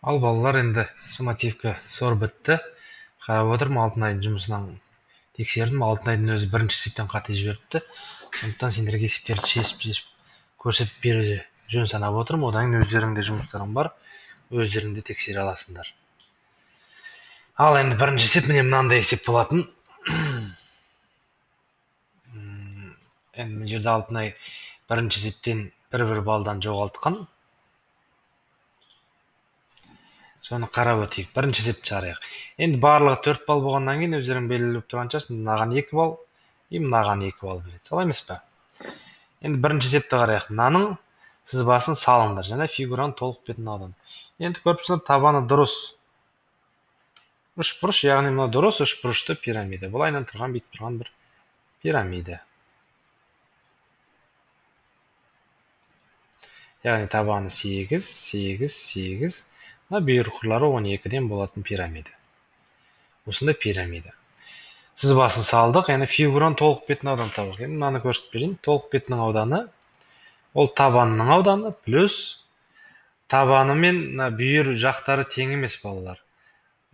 Ал балалар, енді суммативке сор бітті. Қарап отырмын, Алтынайдың жұмысынан тексердім. Алтынайдың өзі бірінші есептен қате жіберіпті. Сондықтан сендерге есептерді шешіп-шешіп көрсетіп беруді жөн санап отырмын. Одан кейін өздеріңде жұмыстарың бар, өздерің де тексере аласыңдар. Ал енді бірінші есеп міне мынандай есеп болатын. Енді мына жерде Алтынай бірінші есептен бір-бір балдан жоғалтқан. Соны қарап өтейік. Бірінші есепті шығарайық. Енді барлығы 4 балл болғаннан кейін өздерің белгілеп тұрған шығарсың, мынаған 2 балл, и мынаған 2 балл береді. Солай емес пе? Енді бірінші есепті қарайық. Мынаның сызбасын салыңдар және фигураның толық бетін аудан. Енді көріп тұрсыңдар, табаны дұрыс үшбұрыш, яғни мынау дұрыс үшбұрышты пирамида. Бұл айнан тұрған, бүйтіп тұрған бір пирамида. Яғни табаны 8, 8, 8, мына бүйір қырлары 12-ден болатын пирамида. Осындай пирамида. Сызбасын салдық, яғни фигураның толық бетін аудан табдық. Енді мынаны көрсетіп берейін. Толық бетінің ауданы ол табанның ауданы плюс табаны мен мына бүйір жақтары тең емес балалар.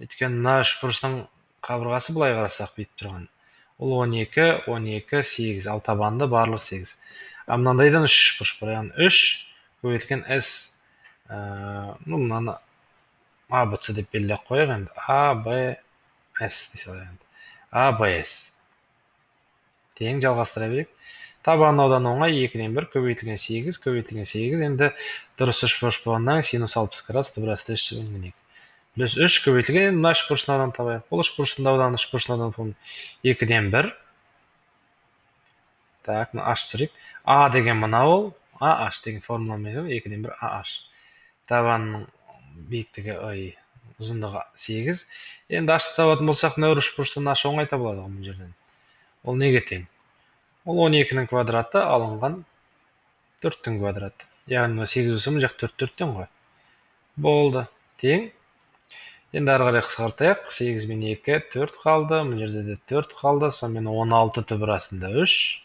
Өйткені мына үшбұрыштың қабырғасы былай қарасақ бүйтіп тұрған. Ол 12, 12, 8, ал табанында барлық 8. А мынандайдан үш үшбұрыш бар, яғни 3 көбейтілген S, ну мынаны А, Б, С деп белгілеп қояйық енді. А, Б, С дей салайық енді. А, Б, С. Тең жалғастыра берейік. Табанның ауданы оңай, 2-ден 1 көбейтілген 8, көбейтілген 8. Енді дұрыс үшбұрыш болғаннан кейін синус 60 градус түбір асты үш бөлінген екі. Плюс 3 көбейтілген, енді мына үшбұрыштың ауданын табайық. Бұл үшбұрыштың ауданы, үшбұрыштың ауданы 2-ден 1. Так, мына H түсірейік. А деген мына ол, А, H деген формуламен 2-ден 1 А, H. Табанның биіктігі, ой, ұзындығы 8. Енді H-ты табатын болсақ, мына үшбұрыштан H оңай табылады ғой мына жерден. Ол неге тең? Ол 12-нің квадраты алынған 4-тің квадраты. Яғни мына 8 болса, мына жақ 4 4-тен ғой. Болды. Тең. Енді ары қарай қысқартайық. 8 мен 2, 4 қалды. Мына жерде де 4 қалды. Сонымен 16 түбір астында 3.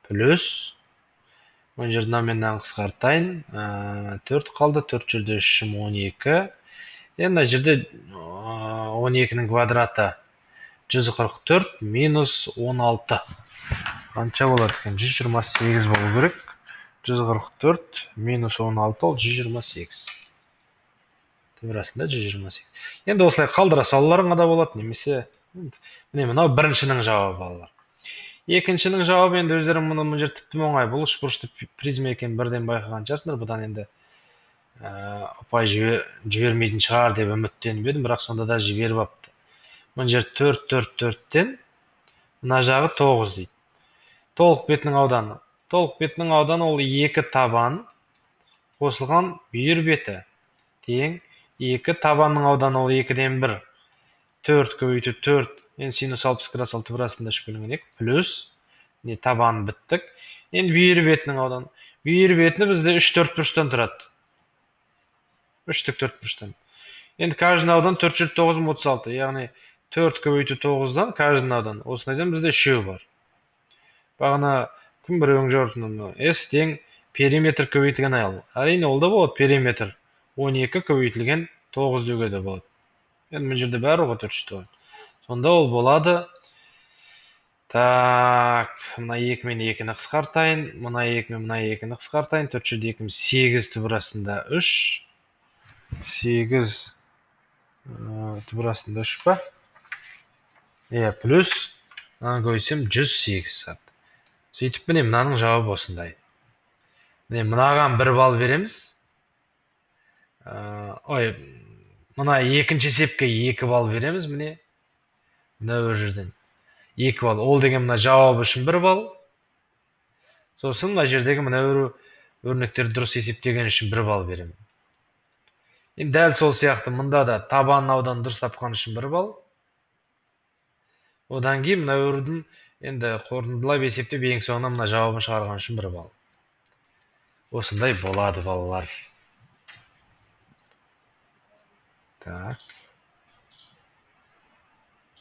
Плюс мына жерде мына мен қысқартайын. 4 қалды. 4 жерде 3, 12. Енді мына жерде 12-нің квадраты 144 минус 16. Қанша болады екен? 128 болу керек. 144 минус 16 ол 128. Түбір астында 128. Енді осылай қалдыра салуларыңа да болады, немесе міне мынау біріншінің жауабы балалар. Екіншінің жауабы енді өздерің мұны мына жер тіпті оңай. Бұл үшбұрышты призма екенін бірден байқаған шығарсыңдар. Бұдан енді ұпай жібермейтін шығар деп үміттеніп едім, бірақ сонда да жіберіп апты. Мына жер 4, 4, 4-тен мына жағы 9 дейді. Толық бетінің ауданы. Толық бетінің ауданы ол 2 табан қосылған бүйір беті тең 2 табанның ауданы ол 2-ден 1. 4 көбейту 4, енді синус 60 градус ал түбір астында 3 бөлінген 2 плюс не табан біттік. Енді бүйір бетінің ауданы. Бүйір бетіні бізде 3 4 бұрыштан тұрады. 3 тік 4 бұрыштан. Енді каждый аудан 4 9 36, яғни 4 көбейту 9-дан каждый аудан. Осындайдан бізде 3 бар. Бағана кім біреуің жауап, S тең периметр көбейтілген айл. Әрине ол да болады, периметр 12 көбейтілген 9 деуге де болады. Енді мына жерде бәрі ғой 4 9. Сонда ол болады. Так, мына 2 мен 2-ні қысқартайын, мына 2 мен мына 2-ні қысқартайын. 4 жерде 2 8 түбір астында 3. 8 түбір астында 3 па? Иә, плюс мынаны көбейтсем 108 сат. Сөйтіп міне мынаның жауабы осындай. Міне мынаған 1 балл береміз. Ой, мына екінші есепке 2 балл береміз міне. Мына бір жерден 2 балл. Ол деген мына жауабы үшін 1 балл. Сосын мына жердегі мына өрнектерді дұрыс есептеген үшін 1 балл беремін. Енді дәл сол сияқты мында да табанның ауданын дұрыс тапқан үшін 1 балл. Одан кейін мына өрдің енді қорытындылап есептеп ең соңынан мына жауабын шығарған үшін 1 балл. Осындай болады балалар. Так.